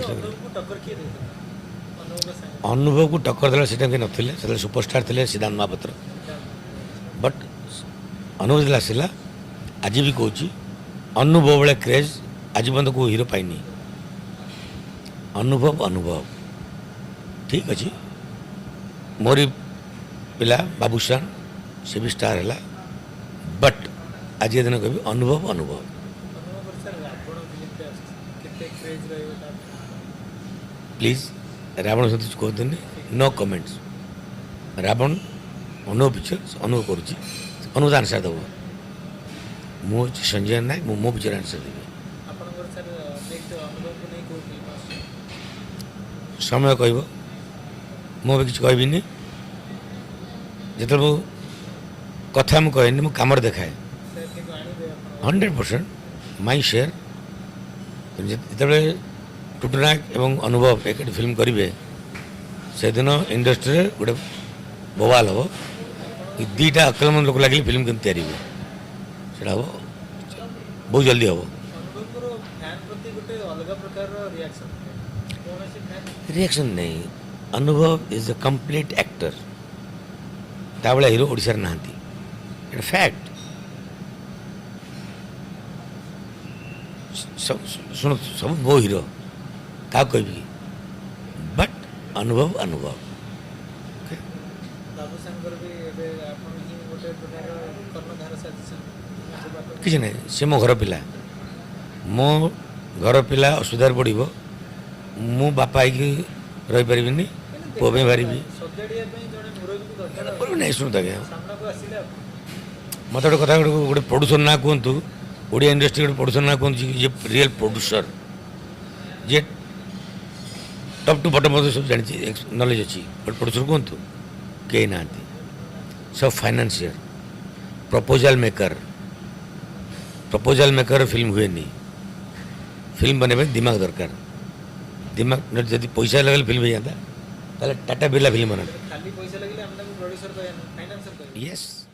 ଚେଷ୍ଟା କରିବି। ଅନୁଭବକୁ ଟକ୍କର କିଏ ଦେଇଥିଲା ଅନୁଭବଙ୍କ ସାଙ୍ଗେ? ଅନୁଭବକୁ ଟକ୍କର ଦେଲା ସେଟା କେହି ନଥିଲେ। ସେତେବେଳେ ସୁପରଷ୍ଟାର ଥିଲେ ସିଦ୍ଧାନ୍ତ ମହାପାତ୍ର। ବଟ୍ ଅନୁଭବ ଯେତେବେଳେ ଆସିଲା, ଆଜି ବି କହୁଛି, ଅନୁଭବ ଭଳିଆ କ୍ରେଜ୍ ଆଜି ପର୍ଯ୍ୟନ୍ତ କେଉଁ ହିରୋ ପାଇନି। ଅନୁଭବ ଅନୁଭବ ଠିକ୍ ଅଛି। ମୋରି ପିଲା ବାବୁସାନ, ସେ ବି ଷ୍ଟାର ହେଲା। ବଟ୍ ଆଜି ଦିନ କହିବି, ଅନୁଭବ ଅନୁଭବ। ଅନୁଭବଙ୍କର ସାର୍ ରାବଣ ଫିଲ୍ମଟେ ଆସୁଛି, କେତେ କ୍ରେଜ୍ ରହିବ ତା ପାଇଁ? ପ୍ଲିଜ୍, ରାବଣ ସହିତ କିଛି କୁହନ୍ତୁନି। No comments. ରାବଣ ଅନୁଭବ ପିକ୍ଚର, ଅନୁଭବ କରୁଛି, ଅନୁଭବ ଆନ୍ସର୍ ଦେବ। ମୁଁ ହେଉଛି ସଞ୍ଜୟ ନାୟକ, ମୁଁ ମୋ ପିକ୍ଚର ଆନ୍ସର୍ ଦେବି। ଆପଣଙ୍କର ସାର୍ ନେକ୍ସଟ ଅନୁଭବକୁ ନେଇ କେଉଁ ଫିଲ୍ମ ଆସୁଛି? ସମୟ କହିବ। ମୁଁ ଏବେ କିଛି କହିବିନି। ଯେତେବେଳେ ମୁଁ କଥା ମୁଁ କହେନି, ମୁଁ କାମରେ ଦେଖାଏ। ସାର୍, କିନ୍ତୁ ଆଣିବେ ଆପଣ? 100% ମାଇ ସେୟାର। ଯେତେବେଳେ ଟୁଟୁ ନାୟକ ଏବଂ ଅନୁଭବ ଏକାଠି ଫିଲ୍ମ କରିବେ, ସେଦିନ ଇଣ୍ଡଷ୍ଟ୍ରିରେ ଗୋଟେ ବବାଲ ହେବ କି ଦୁଇଟା ଅକଲମନ୍ଦ ଲୋକ ଲାଗିଲେ ଫିଲ୍ମ କେମିତି ତିଆରି ହୁଏ। ସେଇଟା ହେବ, ବହୁତ ଜଲ୍ଦି ହେବ। ଅନୁଭବଙ୍କର ଫ୍ୟାନ୍ ପ୍ରତି ଗୋଟେ ଅଲଗା ପ୍ରକାରର ରିଆକ୍ସନ୍ ଥାଏ, କୌଣସି ଫ୍ୟାନ୍ ରିଆକ୍ସନ୍ ନାହିଁ। Anubhav is a complete actor. ତା ଭଳିଆ ହିରୋ ଓଡ଼ିଶାରେ ନାହାନ୍ତି, ଏଇଟା ଫ୍ୟାକ୍ଟ। ଶୁଣ, ସବୁ ମୋ ହିରୋ, କାହାକୁ କହିବି କି? ବଟ୍ ଅନୁଭବ ଅନୁଭବ। ବାବୁସାନଙ୍କର ବି ଏବେ ଆପଣ ହିଁ ଗୋଟେ ପ୍ରକାର କର୍ଣ୍ଣଧାର ସାଜିଛନ୍ତି। କିଛି ନାହିଁ, ସେ ମୋ ଘର ପିଲା। ମୋ ଘର ପିଲା ଅସୁବିଧାରେ ପଡ଼ିବ, ମୁଁ ବାପା ହେଇକି ରହିପାରିବିନି। ପୁଅ ପାଇଁ ବାହାରିବି। ସଜାଡ଼ିବା ପାଇଁ ଜଣେ ମୁରବୀକୁ ଦରକାର। ନାହିଁ, ଶୁଣନ୍ତୁ ଆଜ୍ଞା। ସାମ୍ନାକୁ ଆସିଲେ ଆପଣ ମୋତେ ଗୋଟେ କଥା, ଗୋଟେ ପ୍ରଡ୍ୟୁସର ନାଁ କୁହନ୍ତୁ। ଓଡ଼ିଆ ଇଣ୍ଡଷ୍ଟ୍ରି ଗୋଟେ ପ୍ରଡ୍ୟୁସର ନାଁ କୁହନ୍ତୁ, ଯିଏ ରିଏଲ୍ ପ୍ରଡ୍ୟୁସର, ଯିଏ ଟପ୍ ଟୁ ବଟମ୍ ମଧ୍ୟ ସବୁ ଜାଣିଛି, ନଲେଜ୍ ଅଛି। ଗୋଟେ ପ୍ରଡ୍ୟୁସର କୁହନ୍ତୁ। କେହି ନାହାନ୍ତି। ସବୁ financier, proposal maker. Proposal maker film ହୁଏନି। ଫିଲ୍ମ ବନେଇବା ପାଇଁ ଦିମାଗ ଦରକାର। ଦିମାଗ ଯଦି ପଇସା ଲଗେଇଲେ ଫିଲ୍ମ ହେଇଯାନ୍ତା, ତାହେଲେ ଟାଟା ବିର୍ଲା ଫିଲ୍ମ ବନାନ୍ତା। ଖାଲି ପଇସା ଲାଗିଲେ ଆମେ ତାକୁ ପ୍ରଡ୍ୟୁସର କହିବାନି, ଫାଇନାନ୍ସର କହିବା। ୟେସ୍।